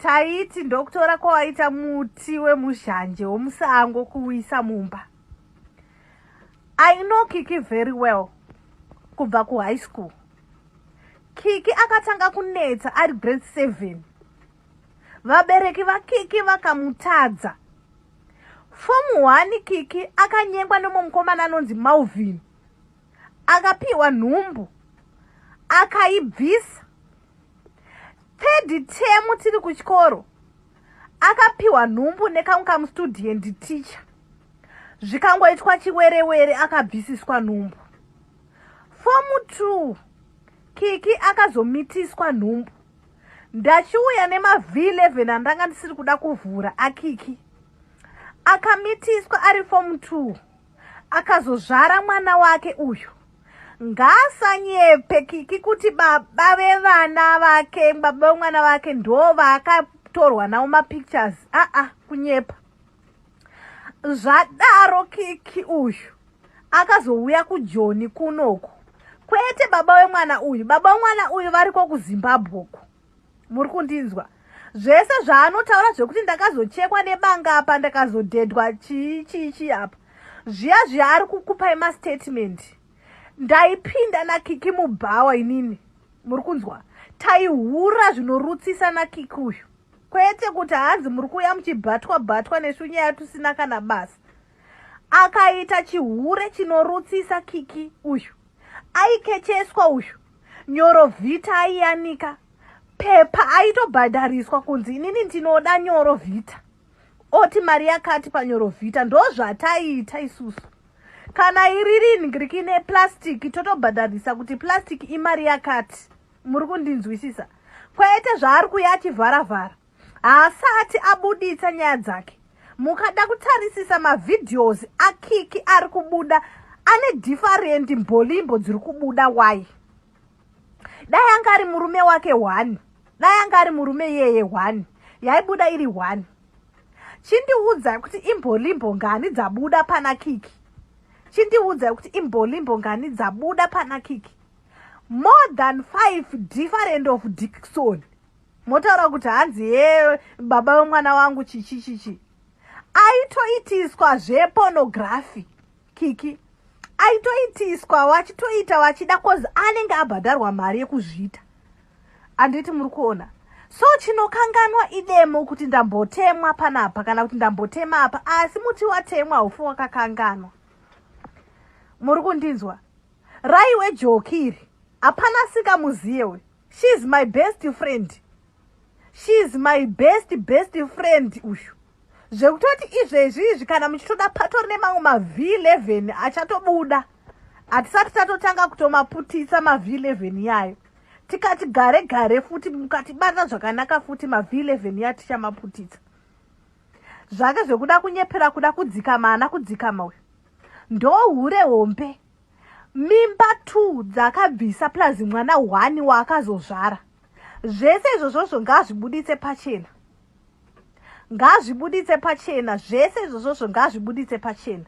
Taiti ndokutora kwawaita muti wemuzhanje womusango kuuisa mumba. I know Kiki very well kubva kuhigh school. Kiki akatanga kunetsa ari grade 7. Vabereki vaKiki vakamutadza. Form 1 Kiki akanyengwa nemumwe mukomana anonzi Malvin. Akapiwa nhumbu akaibvisa. Third term tiri kuchikoro akapiwa nhumbu nekamwe kamustudent teacher. Zvikangoitwa chiwerewere akabvisiswa nhumbu. Form 2 Kiki akazomitiswa nhumbu. Ndachiuya nema V11 andanga ndisiri kuda kuvhura aKiki. Akamitiswa ari form 2 akazozvara mwana wake uyu. Ngaasanyepe Kiki kuti baba vevana vake, baba vemwana vake ndo vaakatorwa navo mapictures. Aa, kunyepa. Zvadaro Kiki uyu akazouya kuJoni kunoku. Kwete baba vemwana uyu, baba vemwana uyu variko kuZimbabwe uku. Muri kundinzwa? Zvese zvaanotaura zvekuti ndakazochekwa nebanga apa, ndakazodhedhwa chii chii chii apa, zviya zviya ari kukupai mastatement. Ndaipinda naKiki mubhawa inini, muri kunzwa? Taihura zvinorutsisa naKiki uyu, kwete kuti hanzi muri kuuya muchibhatwa bhatwa nesu nyaya tusina kana basa. Akaita chihure chinorutsisa Kiki uyu, aikecheswa uyu, nyorovhita aiyanika pepa, aitobhadhariswa kunzi inini ndinoda nyorovhita, oti mari yakati panyorovhita. Ndozvataiita isusu. Kana iri ringiriki neplastic totobhadharisa kuti plastic imari yakati. Muri kundinzwisisa? Kwete zvaari kuya achivharavhara, haasati abuditsa nyaya dzake. Mukada kutarisisa mavideos aKiki ari kubuda ane different mbolimbo dziri kubuda. Why? Dai anga ari murume wake one, dai anga ari murume iyeye one, yaibuda iri one. Chindiudza kuti imbolimbo ngani dzabuda pana Kiki. Chindiudza kuti imbolimbo ngani dzabuda pana Kiki. More than 5 different of Dixon. Motaura kuti hanzi ye baba vemwana wangu chichi chichi. Aitoitiswa zvepornography Kiki, aitoitiswa vachitoita vachida, cause anenge abhadharwa mari yekuzviita. Handiti muri kuona? So chinokanganwa idemo kuti ndambotemwa panapa kana kuti ndambotema apa, asi muti watemwa haufi wakakanganwa. Muri kundinzwa? Raiwe joki iri, hapana singamuziye uyu. She is my best friend, she is my best best friend uyu, zvekutoti izvezvi izvi kana muchitoda patori nemamwe maV11 achatobuda, hatisati tatotanga kutomaputitsa maV11 yayo. Tikati gare gare futi mukatibata zvakanaka futi maV11 ya tichamaputitsa. Zvake zvekuda kunyepera kuda kudzikama, haana kudzikama uyu, ndohure hombe. Mimba 2 dzakabvisa plus mwana 1 waakazozvara, zvese izvozvozvo ngazvibuditse pachena, ngazvibuditse pachena zvese izvozvozvo, ngazvibuditse pachena.